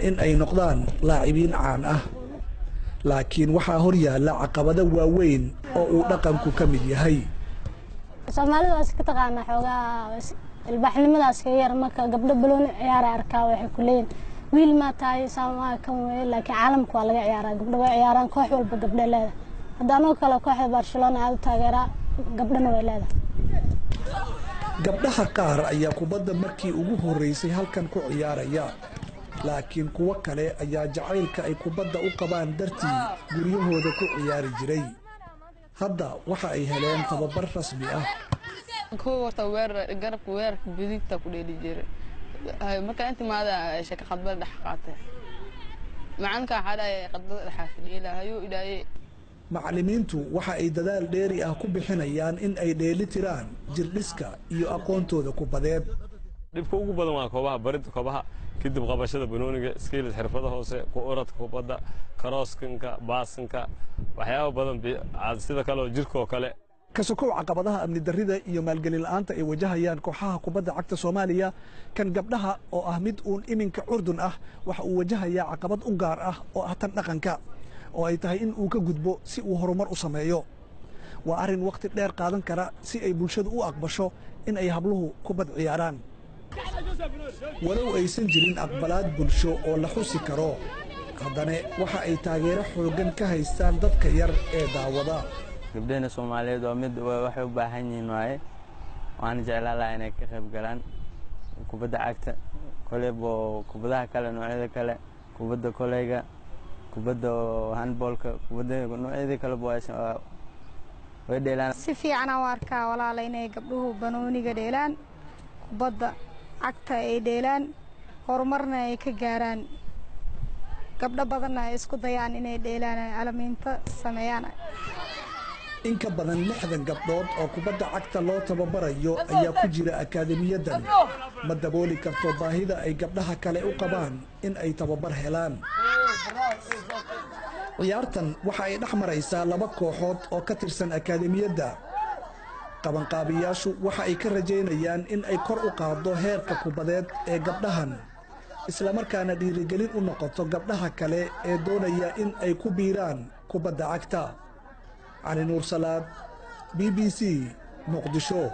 In ay noqdaan laacibiin caan ah, laakiin waxaa hor yaalla caqabado waaweyn oo uu dhaqanku ka mid yahay. Soomaalida waa iska taqaanaa, xoogaa ilbaaxnimadaas kaga yar. Marka gabdho balooni ciyaara arkaa, waxay ku leeyihin wiil maa tahay, saamaa kan weye. Laakiin caalamka waa laga ciyaaraa, gabdho way ciyaaraan, koox walba gabdho leedahay. Hadda anoo kale kooxda Barcelona aada u taageeraa, gabdhana way leedahay. Gabdhaha qaar ayaa kubadda markii ugu horreysay halkan ku ciyaaraya, laakiin kuwo kale ayaa jacaylka ay kubadda u qabaan dartii guryahooda ku ciyaari jiray. Hadda waxa ay heleen tababar rasmi ah. Kow horta weerar, garabka weerarka bidigta ku dheeli jiray. Markaa inta maada sheeka khadbada dhex qaatay, macalinka waxaa dhahay khadbada dhexaa fadhiila hayuu idhaaye. Macallimiintu waxa ay dadaal dheeri ah ku bixinayaan in ay dheeli tiraan jirdhiska iyo aqoontooda kubadeed. Dhibka ugu badan waa koobaha, baridda koobaha, kadib qabashada banooniga, skills, xirfada hoose, ku oradka kubadda, crosskinka, passinka, waxyaaba badan, sida kale oo jirka oo kale. Ka sokow caqabadaha amni darrida iyo maalgelin la'aanta ay wajahayaan kooxaha kubadda cagta Soomaaliya, kan gabdhaha oo ah mid uun iminka curdun ah waxa uu wajahayaa caqabad u gaar ah oo ah tan dhaqanka, oo ay tahay in uu ka gudbo si uu horumar u sameeyo. Waa arrin wakhti dheer qaadan kara si ay bulshadu u aqbasho in ay habluhu kubad ciyaaraan. Walow aysan jirin aqbalaad bulsho oo la xusi karo, haddana waxa ay taageero xooggan ka haystaan dadka yar ee daawada. Gabdhahena Soomaaliyeed waa mid waxay u baahan yihiin waaye, waana jeclaan lahaa inay ka qayb galaan kubadda cagta, koleybo kubadaha kale, noocyada kale, kubadda koleyga, kubadda handballka, kubadda noocyada kaleba way dheelaan. Si fiican aan u arkaa, walaala, inay gabdhuhu banooniga dheelaan, kubadda cagta ay dheelaan, horumarna ay ka gaaraan, gabdho badanna ay isku dayaan inay dheelaan, ay alamiinta sameeyaan. In ka badan 60 gabdhood oo kubadda cagta loo tababarayo ayaa ku jira akaademiyadan. Ma dabooli karto baahida ay gabdhaha kale u qabaan in ay tababar helaan. Ciyaartan waxa ay dhex maraysaa laba kooxood oo ka tirsan akaademiyadda. Qabanqaabiyaashu waxa ay ka rajaynayaan in ay kor u qaaddo heerka kubadeed ee gabdhahan, islamarkaana dhiirigelin u noqoto gabdhaha kale ee doonaya in ay ku biiraan kubadda cagta. Cali Nuur Salaad, BBC, Muqdisho.